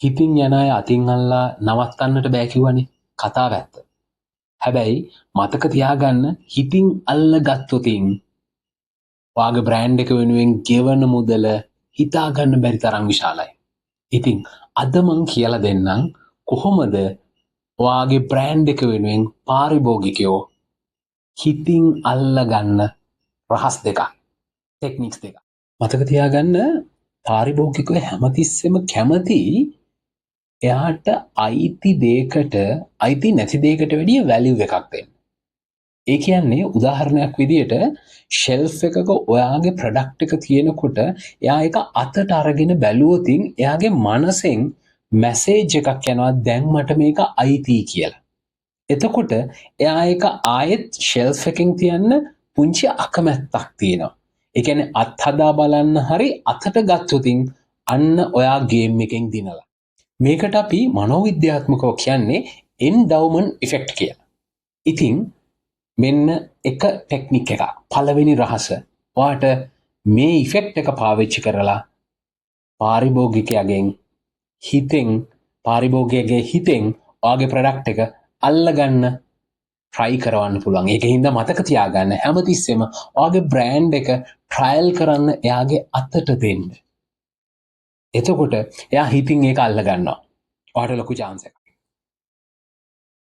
හිතින් යන අය අතින් අල්ලා නවත්තන්නට බෑ කිව්වනේ. කතාව ඇත්ත. හැබැයි මතක තියාගන්න, හිතින් අල්ල ගත්තොතින් ඔයාගේ බ්‍රෑන්ඩ් එක වෙනුවෙන් ගෙවන මුදල හිතා ගන්න බැරි තරම් විශාලයි. ඉතින් අද මං කියලා දෙන්නම් කොහොමද ඔයාගේ බ්‍රෑන්ඩ් එක වෙනුවෙන් පාරිභෝගිකයෝ හිතින් අල්ල ගන්න රහස් දෙකක්. ටෙක්නික්ස් දෙකක්. මතක තියාගන්න, පාරිභෝගිකයෝ හැමතිස්සෙම කැමති එයාට අයිති දේකට අයිති නැති දේකට වැඩිය වැලියු එකක් දෙන්න. ඒ කියන්නේ උදාහරණයක් විදියට ෂෙල්ෆ් එකක ඔයාගේ ප්‍රොඩක්ට් එක තියෙනකොට එයා ඒක අතට අරගෙන බැලුවොතින් එයාගේ මනසෙන් මැසේජ් එකක් යනවා දැන් මට මේක අයිති කියලා. එතකොට එයා ඒක ආයෙත් ෂෙල්ෆ් එකෙන් තියන්න පුංචි අකමැත්තක් තියෙනවා. ඒ කියන්නේ අත්හදා බලන්න හරි අතට ගත්තොතින් අන්න ඔයා ගේම් එකෙන් දිනලා. මේකට අපි මනෝවිද්‍යාත්මකව කියන්නේ එන්ඩව්මන්ට් ඉෆෙක්ට් කියලා. ඉතින් මෙන්න එක ටෙක්නික් එකක්. පළවෙනි රහස. ඔයාට මේ ඉෆෙක්ට් එක පාවිච්චි කරලා පාරිභෝගිකයාගෙන් හිතෙන් පාරිභෝගිකයාගේ හිතෙන් ඔයාගේ ප්‍රොඩක්ට් එක අල්ලගන්න ට්‍රයි කරවන්න පුළුවන්. ඒක හින්දා මතක තියාගන්න, හැමතිස්සෙම ඔයාගේ බ්‍රෑන්ඩ් එක ට්‍රයල් කරන්න එයාගේ අතට දෙන්න. එතකොට එයා හිතින් ඒක අල්ල ගන්නවා. ඔයාට ලොකු චාන්ස් එකක්.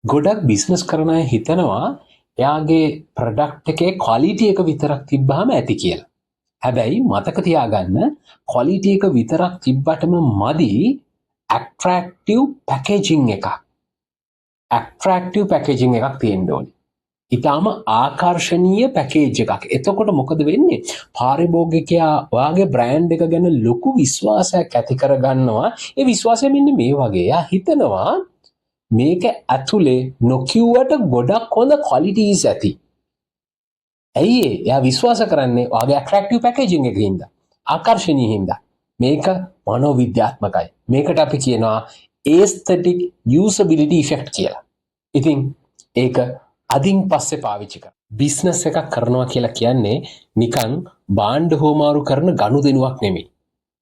ගොඩක් බිස්නස් කරන අය හිතනවා එයාගේ ප්‍රොඩක්ට් එකේ ක්වොලිටි එක විතරක් තිබ්බහම ඇති කියලා. හැබැයි මතක තියාගන්න, ක්වොලිටි එක විතරක් තිබ්බටම මදි, ඇට්‍රැක්ටිව් පැකේජින් එකක්. ඇට්‍රැක්ටිව් පැකේජින් එකක් තියෙන්න ඕනේ. ඉතාම ආකර්ශනීය පැකේජ් එකක්. එතකොට මොකද වෙන්නේ? පාරිභෝගිකයා ඔයාගේ බ්‍රෑන්ඩ් එක ගැන ලොකු විශ්වාසයක් ඇති කරගන්නවා. ඒ විශ්වාසය මෙන්න මේ වගේ. එයා හිතනවා මේක ඇතුලේ නොකිව්වට ගොඩක් හොඳ ක්වොලිටීස් ඇති. ඇයි ඒ? එයා විශ්වාස කරන්නේ ඔයාගේ ඇට්‍රැක්ටිව් පැකේජින් එක හින්දා. ආකර්ශනීය හින්දා. මේක මනෝවිද්‍යාත්මකයි. මේකට අපි කියනවා ඒස්තටික් යූසබිලිටි ඉෆෙක්ට් කියලා. ඉතින් ඒක අදින් පස්සේ පාවිච්චි කරන්න. බිස්නස් එකක් කරනවා කියලා කියන්නේ නිකන් භාණ්ඩ හුවමාරු කරන ගනුදෙනුවක් නෙමෙයි.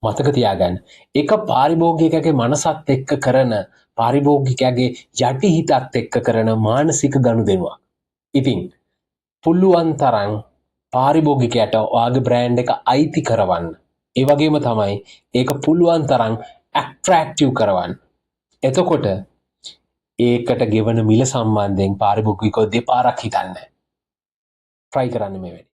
මතක තියාගන්න. ඒක පාරිභෝගිකයාගේ මනසත් එක්ක කරන, පාරිභෝගිකයාගේ යටිහිතත් එක්ක කරන මානසික ගනුදෙනුවක්. ඉතින් පුළුවන් තරම් පාරිභෝගිකයාට ඔයාගේ බ්‍රෑන්ඩ් එක අයිති කරවන්න. ඒ වගේම තමයි ඒක පුළුවන් තරම් ඇට්‍රැක්ටිව් කරවන්න. එතකොට ඒකට ගෙවන මිල සම්බන්ධයෙන් පාරිභෝගිකයෝ දෙපාරක් හිතන්නේ. ට්‍රයි කරන්න මේ වැඩේ.